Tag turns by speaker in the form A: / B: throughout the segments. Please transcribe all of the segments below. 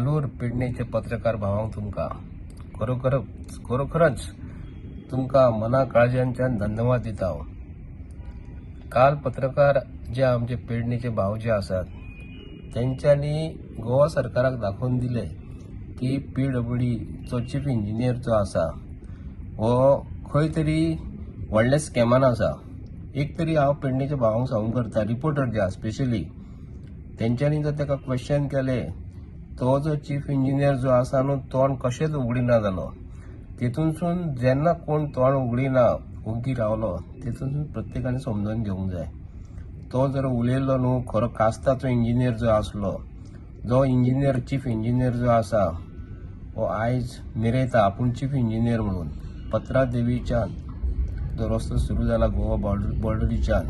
A: सालूर पेडणेचे पत्रकार भावांक तुमकां खरोखर खरोखरच तुमकां मना काळजांच्यान धन्यवाद दिता हांव. काल पत्रकार जे आमचे पेडणेचे भाव जे आसात तेंच्यांनी गोवा सरकाराक दाखोवन दिलें की पीडब्ल्यूडीचो चीफ इंजिनियर जो आसा हो खंय तरी व्हडल्या स्कॅमान आसा. एक तरी हांव पेडणेच्या भावांक सांगूंक करता, रिपोर्टर जे आसा स्पेशली तेंच्यांनी जर ताका क्वेश्चन केलें, तो जो चीफ इंजिनियर जो आसा न्हू, तोंड कशेंच उगडिना जालो. तेतूनसून जेन्ना कोण तोंड उगडिना, ओग्गी रावलो, तेतूनसून प्रत्येकान समजून घेवंक जाय. तो जर उलयलो न्हू, खरो कास्ताचो इंजिनियर जो आसलो, जो इंजिनियर चीफ इंजिनियर जो आसा, हो आयज मिरयता आपूण चीफ इंजिनियर म्हणून. पत्रा देवीच्यान जो रस्तो सुरू जाला गोवा बॉर्डरीच्यान,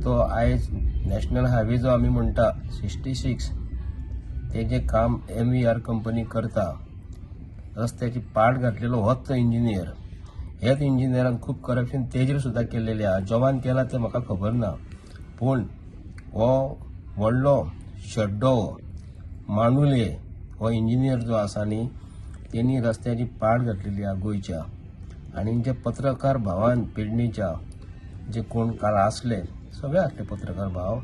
A: तो आयज नॅशनल हायवे जो आमी म्हणटा 66, तेजें काम एमव्हीआर कंपनी करता. रस्त्याची पाट घातलेलो होच तो इंजिनियर. हेच इंजिनियरान खूब करप्शन तेजेर सुद्दां केल्लेलें आहा. जॉबान केलां तें म्हाका खबर ना, पूण हो व्हडलो शेड्डो मांडुले हो इंजिनियर जो आसा न्ही, तेणी रस्त्याची पाट घातलेली आहा गोंयच्या. आनी जे पत्रकार भावान पेडणेच्या जे कोण काल आसले, सगळे आसले पत्रकार भाव,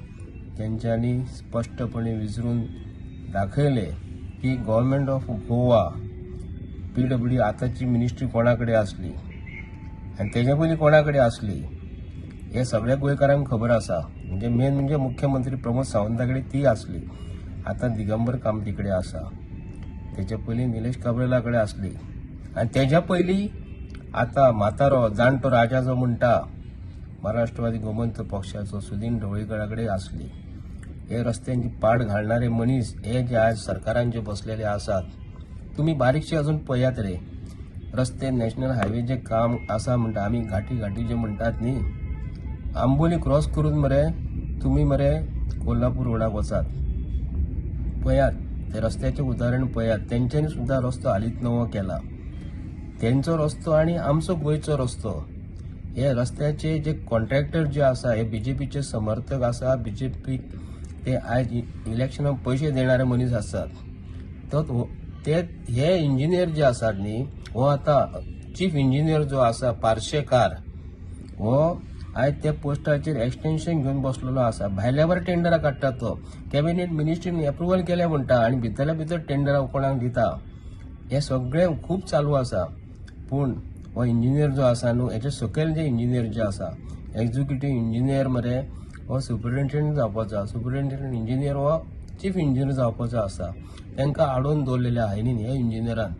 A: तेंच्यांनी स्पश्टपणे विचारून दाखयलें की गव्हर्मेंट ऑफ गोवा पीडब्ल्यूडी आतांची मिनिस्ट्री कोणा कडेन आसली आनी तेच्या पयलीं कोणा कडेन आसली हें सगळ्या गोंयकारांक खबर आसा. म्हणजे मेन म्हणजे मुख्यमंत्री प्रमोद सावंता कडेन ती आसली, आतां दिगंबर कामती कडेन आसा, तेच्या पयलीं निलेश काब्राला कडेन आसली आनी तेच्या पयलीं आतां म्हातारो जाणटो राजा जो म्हणटा महाराष्ट्रवादी गोमंत पक्षाचो सुदीन ढवळीकरा कडेन आसली. हे रस्त्यांची पाट घालणारे मनीस हे जे आयज सरकारान जे बसलेले आसात, तुमी बारीकशे अजून पळयात रे. रस्ते नॅशनल हायवेचें काम आसा म्हणटा आमी, घाटी घाटी जे म्हणटात न्ही, आंबोली क्रॉस करून मरे तुमी मरे कोल्हापूर रोडाक वचात, पळयात ते रस्त्याचें उदाहरण पळयात. तेंच्यांनी सुद्दां रस्तो हालींच नवो केला. तेंचो रस्तो आनी आमचो गोंयचो रस्तो, हे रस्त्याचे जे कॉन्ट्रॅक्टर जे आसा हे बीजेपीचे समर्थक आसा. बीजेपीक ते आयज इलेक्शनाक पयशे देणारे मनीस आसात. तो ते हे इंजिनियर जे आसात न्ही, हो आतां चीफ इंजिनियर जो आसा पार्शेकार, हो आयज त्या पोस्टाचेर एक्सटेन्शन घेवन बसलेलो आसा. भायल्या बरें टेंडरां काडटा तो. कॅबिनेट मिनिस्ट्रीन एप्रुवल केलें म्हणटा आनी भितरल्या भितर टेंडरां कोणाक दिता. हें सगळें खूब चालू आसा. पूण हो इंजिनियर जो आसा न्हू, हेच्या सकयल जे इंजिनियर जे आसा, एक्झिक्युटीव इंजिनियर मरे हो सुपरिटेंडंट जावपाचो आसा, सुपरिटेंडंट इंजिनियर हो चीफ इंजिनियर जावपाचो आसा, तांकां आडोवन दवरलेले आहा न्ही ह्या इंजिनियरान.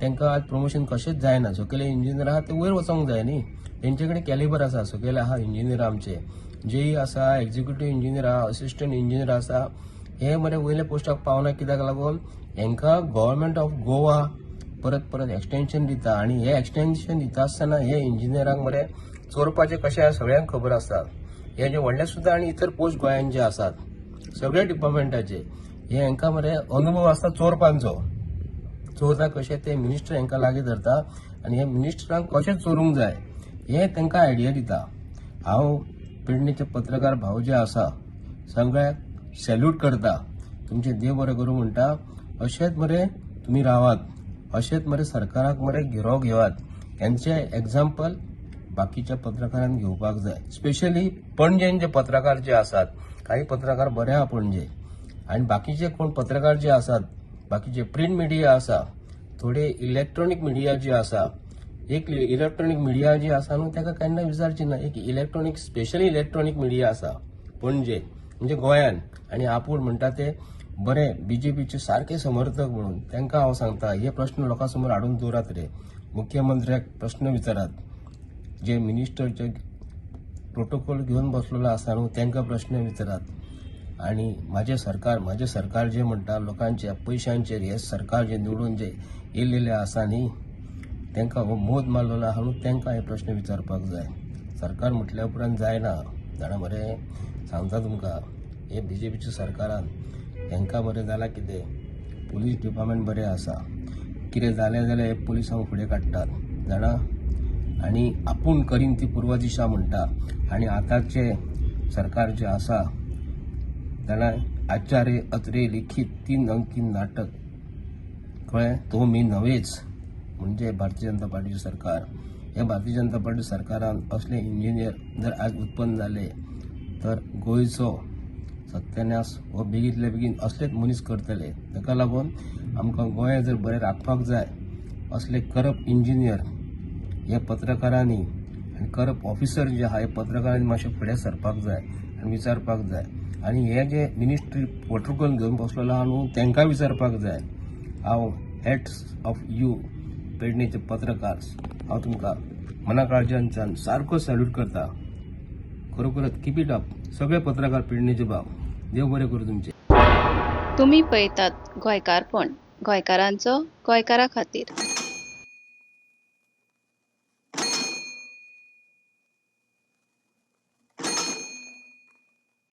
A: तांकां आज प्रमोशन कशेंच जायना. सकयले इंजिनियर आहा ते वयर वचोंक जाय न्ही, तेंचे कडेन कॅलिबर आसा. सकयले आहा इंजिनियर आमचे जेई आसा, एक्झिक्युटीव इंजिनियर आहा, असिस्टंट इंजिनियर आसा, हे मरे वयल्या पोस्टाक पावना. कित्याक लागून? हेंकां गव्हर्मेंट ऑफ गोवा परत परत एक्सटेन्शन दिता आनी हे एक्सटेन्शन दिता आसतना हे इंजिनियरांक मरे चोरपाचें कशें आसा सगळ्यांक खबर आसता. हे जे व्हडले सुद्दां आनी इतर पोस्ट गोंयांत जे आसात सगळे डिपार्टमेंटाचे, हे हेंकां मरे अनुभव आसता चोरपांचो. चोरता कशें ते मिनिस्टर हेंकां लागीं धरता आनी हे मिनिस्टरांक कशें चोरूंक जाय हें तांकां आयडिया दिता. हांव पेडणेचे पत्रकार भाव जे आसा सगळ्याक सॅल्यूट करता. तुमचें देव बरें करूं म्हणटा. अशेंच मरे तुमी रावात, अशेंच मरे सरकाराक मरे घेरो घेवात. हेंचें एग्जाम्पल बाकीच्या पत्रकारांक घेवपाक जाय. स्पेशली पणजेन जे पत्रकार जे आसात, काही पत्रकार बरे आहा पणजे, आनी बाकीचे कोण पत्रकार जे आसात, बाकीचे प्रिंट मिडिया आसा, थोडे इलेक्ट्रॉनीक मिडिया जे आसा, एक इलेक्ट्रॉनीक मिडिया जी आसा न्हू, ताका केन्ना विचारची ना. एक इलेक्ट्रॉनीक, स्पेशली इलेक्ट्रॉनीक मिडिया आसा पणजे म्हणजे गोंयान आनी आपूण म्हणटा ते बरे बीजेपीचे सारके समर्थक म्हणून, तांकां हांव सांगता, हे प्रश्न लोकां समोर हाडून दवरात रे. मुख्यमंत्र्याक प्रश्न विचारात, जे मिनिस्टर जे प्रोटोकॉल घेवन बसलेलो आसा न्हू तांकां प्रश्न विचारात. आनी म्हाजें सरकार, म्हाजें सरकार जे म्हणटा, लोकांच्या पयशांचेर हे सरकार जे निवडून जे येयलेले आसा न्ही, तांकां हो मोद मारलेलो आहा न्हू, तांकां हे प्रश्न विचारपाक जाय. सरकार म्हटल्या उपरांत जायना जाणा मरे, सांगता तुमकां. हे बीजेपीच्या सरकारान तांकां बरें जालां कितें, पुलीस डिपार्टमेंट बरें आसा. कितें जालें जाल्यार हे पुलिसांक फुडें काडटात जाणा, आनी आपूण करीन ती पूर्व दिशा म्हणटा. आनी आतांचें सरकार जें आसा जाणा, आचार्य अत्रे लिखित 3 अंकी नाटक कळ्ळें? तुमी न्हवेच म्हणजे भारतीय जनता पार्टीचें सरकार. हे भारतीय जनता पार्टी सरकारान असले इंजिनियर जर आज उत्पन्न जाले तर गोंयचो सत्यानाश हो बेगींतले बेगीन असलेच मनीस करतले. ताका लागून आमकां गोंय जर बरें राखपाक जाय, असले करप्ट इंजिनियर हे पत्रकारांनी आनी करप्ट ऑफिसर जे आहा हे पत्रकारांनी मातशें फुडें सरपाक जाय आनी विचारपाक जाय. आनी हे जे मिनिस्ट्री वॉटरकॉन घेवन बसलेलो आहा न्हू, तांकां विचारपाक जाय. हांव हॅट्स ऑफ you पेडणेचे पत्रकार, हांव तुमकां मना काळजांच्यान सारको सॅल्यूट करता. खरोखरच कीप it up सगळे पत्रकार पेडणेचे भाव. देव बरें करूं तुमचें.
B: तुमी पळयतात गोंयकारपण, गोंयकारांचो गोंयकारा खातीर.